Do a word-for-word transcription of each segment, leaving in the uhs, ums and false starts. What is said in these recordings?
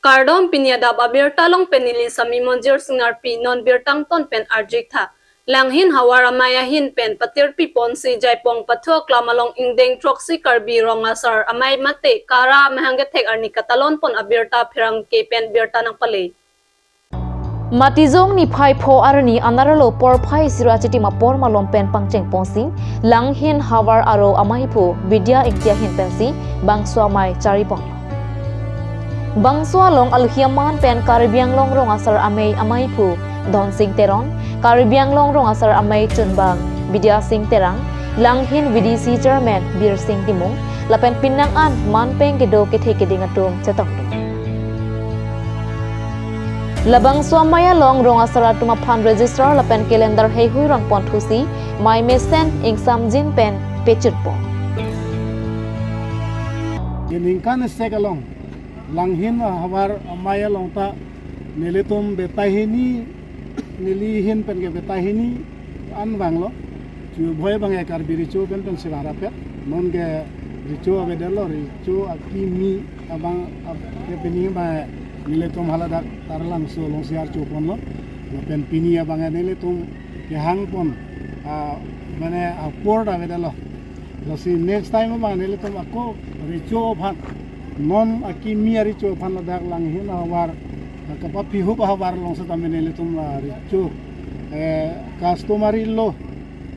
Kardom, pini adap abirta along pen neli Sami Monjir Singnarpi. Non birta angton pen arjik tha. Langhin havar amei ahin pen patirpi ponsi Jaipong Pathu aklam along ingdeng throksi Karbi Rong Asar Amei mate KARA amahang kethek arni katalon pon abirta pherangke pen birta nangpale. Matijong niphai pho arni anerlo porphai sira chitim apor malom pen pangcheng ponsi Langhin havar aro amei aphu Bidya Ingti ahin pensi bangso amei chari pon. Bangso along alohi aman pen Karbi Anglong Rong Asar Amei amei aphu Dhonsing Teron, Karbi Anglong Rong Asar Amei chunbang Bidya Sing Terang, Langhin V D C Chairman Bir Sing Timung, lapen penang an man pen kedo kethe keding atum chetongdun. Labangso amei along rong asar atum aphan register lapen calendar heihui rong pon thusi mei mesen ingsamjin pen pechun pon. Ningkan sek along Langhin havar amei along ta nelitum betai hini, neli ahin pen ke betai hini an vanglo. Chubhoi abang ke Karbi recho pen pensi vang rapet. Non ke recho avedetlo, recho akimi abang ap-, ke pini abang nelitum haladak Taralangso alongsi archo ponlo. Lapen pini abang nelitum kehang pon, ah, mane apor avedetlo. Lasi next time abang nelitum ako recho aphan, non akimi arecho aphan ladak Langhin havar, kapapihup havar along setame nelitum la recho, eh, customary law,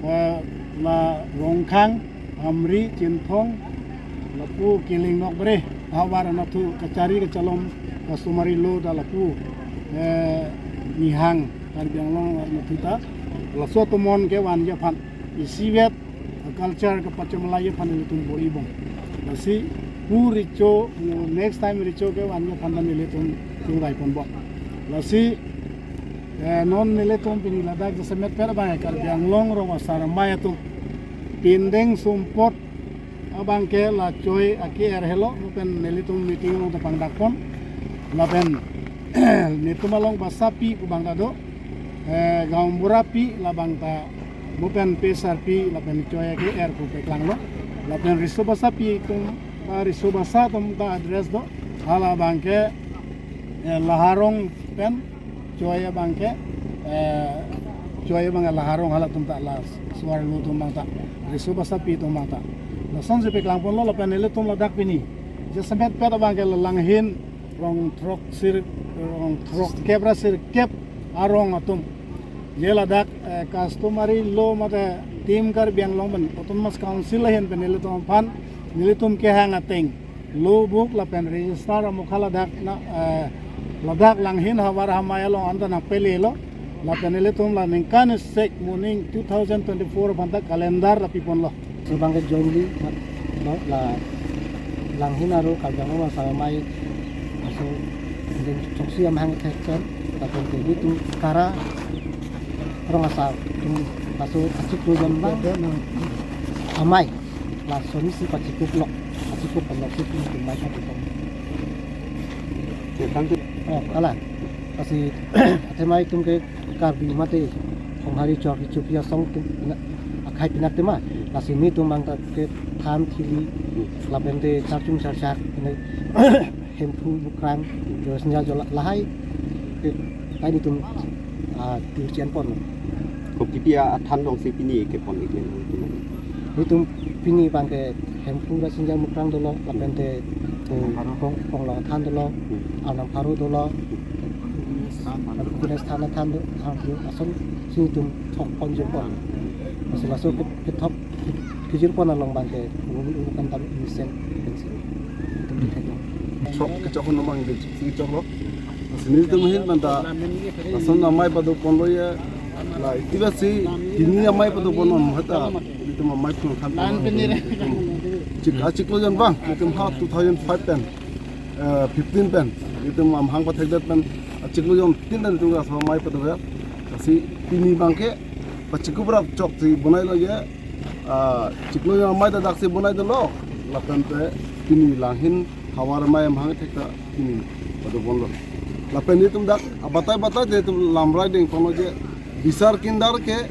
eh, la Rongkhang, Amri, Chinthong, lapu Killing Nokbre havar anatthu kachari kachalom customary law ta lapu, eh, Nihang Karbi Anglong anatthu ta laso atum an kevanji aphan isivet culture kepachomlai aphan nelitum bor-i bom. Lasi pu recho, next time recho kevanji aphan ta nelitum chingvai pon bom. Lasi, eh, non nelitum pini ladak jasemet pen abang Karbi Anglong Rong Asar Amei atum pindeng sumpot abang ke la choi ake-er helo, lapen nelitum meeting along ta pangdak pon. Lapen netum along basapi pu abang ta do, eh, gaonbura pi labang ta, mo pen pesar pi lapen choi ake-er pu peklanglo. Lapen riso basapi atum, ah, riso basa atum ta address do. Hala abang ke, eh, Laharong pen choi abang ke, eh, choi abang Laharong halatum ta la suar lu atum abang ta, riso basapi atum abang ta. Lasonsi peklang ponlo lapen nelitum ladak pini jasemet pen abang ke la Langhin rong throksi, rong throkkep ra sirkep arong atum. Je ladak, eh, customary law mate Team Karbi Anglong pen Autonomous Council ahin pen nelitum aphan, nelitum kehang ateng law book lapen register amokha ladak na, eh, ladak Langhin havar amei along anta nangpelelo. Lapen nelitum la ningkan sek moning two thousand twenty-four aphan ta calendar ta pi ponlo. Laso abang ke jointly mat lo la Langhin aro Karbi Anglong Rong Asar Amei, laso ingdeng throksi amahang kethek pen, lapen ke netum KARA Rong Asar atum laso achiklo jon abang amei laso nisi pachikup lo, pachikup lo si netum mei pachikup. Ya, kan tu. Oh, kalang. Lasi athema itum ke Karbi mate Honghari chok hichupi asong atum pina-, akhei pinak tema. Lasi netum abang ta ke than thili, lapen te charchung charchak, ne Hemphu Mukrang, jo senja jo la-, lahai ke, lahai netum, ah, tur chian pon. Kopi pi athan alongsi pini kepon ik nen? Netum pini abang ke Hemphu Rasinjang Mukrang dolo, lapen te, eh, Kong, Konglong athan dolo, hmm, Arnam Pharo dolo, hmm, lapen Kunes Than athan do, than do, asonsi netum thok pon jir pon. Lasi laso ke, kethok ke, kejir pon along abang ke, ulu ulu kan tam mesen pensi netum kethek lo. Sok kechok no abang ke, sok kechok lo. Lasi netum ahin abang ta, lason amei pado ponlo ya, la iti basi, pini amei pado ponlo, hata, netum amei phun kan ponlo. Chik, achiklo jon abang, netum ha two thousand five pen, eh, fifteen pen, netum amahang pathekdet pen, achiklo jon tin pen netum laso amei pado ya. Lasi pini abang ke, pachikup rap chok si bonailo ya, ah, chiklo jon amei ta daksi bonai dolo, lapen te pini Langhin havar amei amahang thek ta pini pado ponlo. Lapen netum dak abatai batai te netum lamrai deng ponlo je bisar kindar ke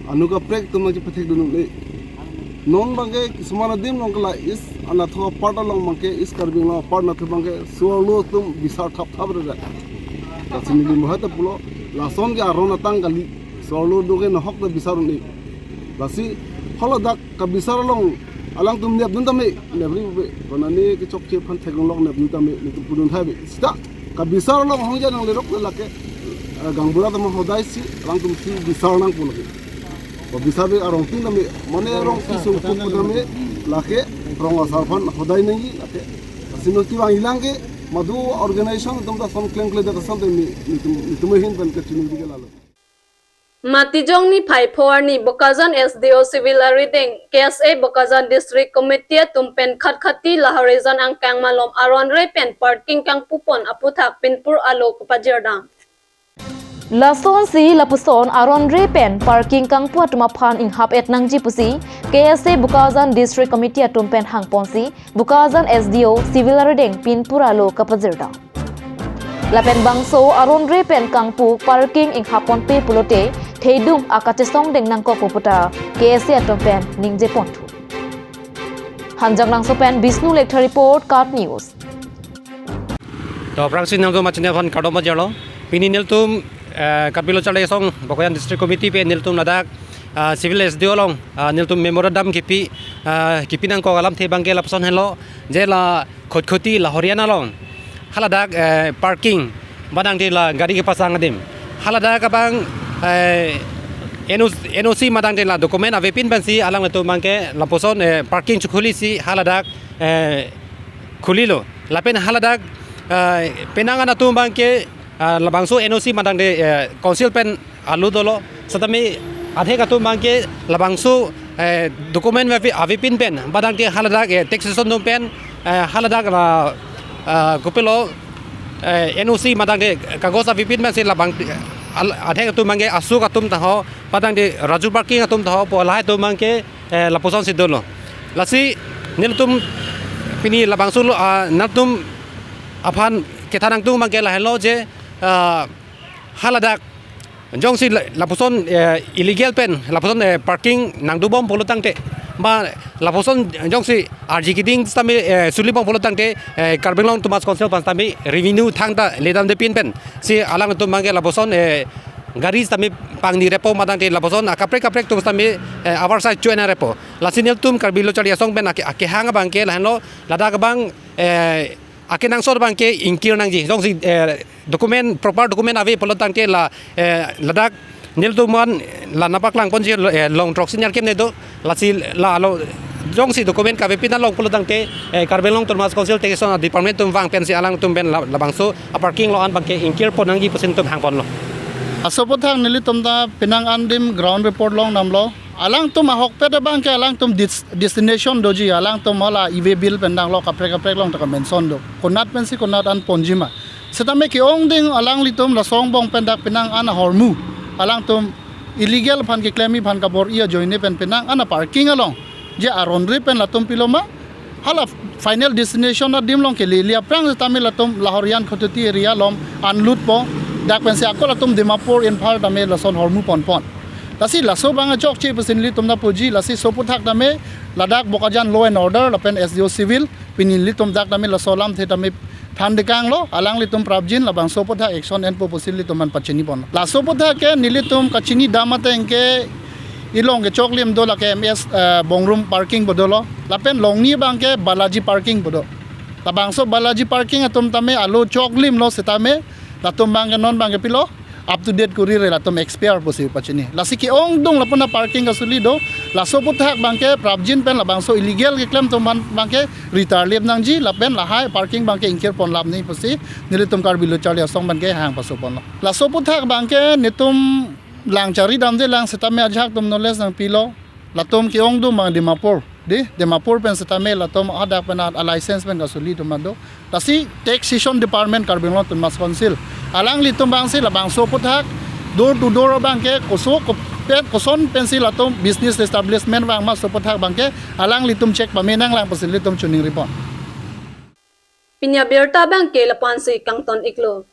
anu kaprek atum nangchepathek dun le. Non abangke kisuman adim along ke la East Anathok apart along abangke, East Karbi Anglong apart anatthu abangke so-arlo atum bisar thapthap rere. Lasi neli mohai ta pulo, lason ke aron atang kali, so-arlo do ke nahok ta bisar un-e. Lasi haladak kabisar along alangtum nepdun tame, nepri be, konane kechokche aphan theklong lok nepdun tame, netum pudun thai be. Sita kabisar along hongja nanglerok le lake, eh, gaonbura atum hodai si, alangtum si bisar nangpo lake. Ba bisar be arong tin tame, mane arong si sungkup tame, lake, rong asar aphan hodai nangji, lake. Lasi non kevang ilang ke, madu organization atum ta son klem kle dak asam tame, netum, netum ahin pen kachini bike lalo. Matijong niphai pho arni Bokajan S D O Civil arideng K S A Bokajan District Committee atum pen khatkhati Lahorijan angkang malom aronre pen parking kangpupon aputhak pinpur alo kapajirdam. Lasonsi lapuson aronre pen parking kangpu atum aphan inghap-et nangji pusi K S A Bokajan District Committee atum pen hangponsi Bokajan S D O Civil arideng pinpur alo kapajirdam. Lapen bangso aronre pen kangpu parking inghappon pe pulote thedung akachesong deng nangkok pu puta K S A atum pen ningjeponthu. Hanjanglangso pen Bishnu Lekthe report, KAT News. To aphrangsi nangtum machin aphan kardom pajirlo. Pini nelitum, eh, Karbi Lo Charli Asong Bokajan District Committee pen nelitum ladak, ah, Civil S D O along, ah, nelitum memorandum kipi, ah, kipi nangkok alamthe abangke lapuson henlo, je la Khatkhati Lahorijan along haladak, eh, parking, badang te la gari kepasang adim, haladak abang, eh, N O C, N O C madang te la document avepin pensi alanglitum abangke lapuson, eh, parking chekhuli si haladak, eh, khulilo. Lapen haladak, eh, penang an atum abangke, ah, labangso N O C madang te, eh, council pen alo dolo. Setame athek atum abangke labangso, eh, document ave-, avepin pen, badang te haladak, eh, taxation atum pen, eh, haladak la, ah, kopilo, eh, N O C madang te kagos avepin pensi labang, al-, athek atum abangke Ashok atum ta ho, badang te Raju Parking atum ta ho, pu lahai atum abangke, eh, lapuson si dolo. Lasi nelitum pini labangso lo, ah, nangtum aphan kethan nangtum abangke lahenlo je, ah, haladak jongsi la-, lapuson, eh, illegal pen lapuson, eh, parking nangdobom pulo tangte, ba lapuson jongsi arji keding setame, eh, sulibom pulo tangte, eh, Karbi Anglong Autonomous Council aphan setame revenue thangta ledamde pin pensi alangtum abangke lapuson, eh, gari setame pangni repo madang te lapuson akaprek kaprek atum setame, eh, avarsai cho-en repo. Lasi nelitum Karbi Lo Charli Asong pen ake, akehang abangke lahenlo, ladak abang, eh, akenangsot abangke ingkir nangji. Jongsi, eh, document, proper document ave pulo tangte la, eh, ladak nelitum an la nangpaklangponji, eh, long throk senior kem ne do, lasi la alo jongsi document kavepin along pulo tangte, eh, Karbi Anglong Autonomous Council Taxation Department atum vang pensi alangtum pen la, labangso aparking lo an abangke ingkirpon nangji pusi nelitum hangponlo. Laso aphuthak nelitum ta penang an adim ground report longdamlo. Alangtum ahokpet abangke alangtum dis-, destination doji, alangtum hala e-way bill pen danglo kaprek kaprek along ta ka-mention do. Konat pensi konat an ponji ma. Setame ke-ong ding alanglitum laso angbong pen dak penang an ahormu, alangtum illegal aphan keklemji aphan kabor-i ajoine pen penang an aparking along je aronre pen latum pilo ma, hala final destination adim along kele, ili aphrang setame latum Lahorijan Khatkhati area along unload po, dak pensi ako latum Dimapur, Imphal tame lason hormu ponpon. Lasi laso abang achokche pusi nelitum ta puji, lasi laso aphuthak tame ladak Bokajan Law and Order lapen S D O Civil, pini nelitum dak tame laso alamthe tame thandekanglo, alanglitum prapjin labangso aphuthak action enpo pusi nelitum an pachiniponlo. Laso aphuthak ke nelitum kachinidam ateng ke ilong kechoklim do, lake M S, eh, Bongrung Parking pu dolo, lapen longni abangke Balaji Parking pu do. Labangso Balaji Parking atum tame alo choklimlo setame, latum abangke non abangke pilo, up to date kori re, latum expire pusi pachini. Lasi ke-ongdung lapu aparking kasuli do, laso aphuthak abangke prapjin pen labangso illegal keklem atum abang-, abangke ritar lip nangji, lapen lahai parking abangke ingkirpon lap nangji pusi nelitum Karbi Lo Charli Asong abangke hang pasoponlo. Laso aphuthak abangke nelitum lang charidamde lang setame ajahak atum knowledge nangpilo. Latum ke-ongdung abang Dimapur, di Dimapur pen setame latum hadak pen a-license pen kasuli atum do. Lasi Taxation Department Karbi Anglong Autonomous Council, alanglitum abangsi labangso aphuthak door to door abangke koso kopet koson pensi latum business establishment vang ma, laso aphuthak abangke alanglitum check pame nanglang pusi nelitum chiningripon. Pini abirta abangke lapu-ansi kangton-iklo.